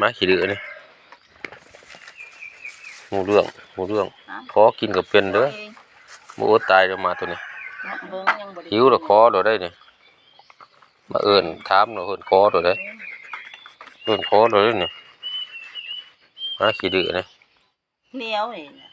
ມາຂີ້ດື້ນີ້ ຮູ້ເລື່ອງ ຮູ້ເລື່ອງ ຂໍກິນກໍເປັນເດີ ບໍ່ອົດຕາຍດອກໝາໂຕນີ້ ຫິວລະຂໍໂລດໄດ໋ນີ້ ມາເອີ້ນຖາມໂລດ ເອີ້ນຂໍໂລດໄດ໋ ເອີ້ນຂໍໂລດໄດ໋ນີ້ ມາຂີ້ດື້ນີ້ ໜຽວນີ້ນະ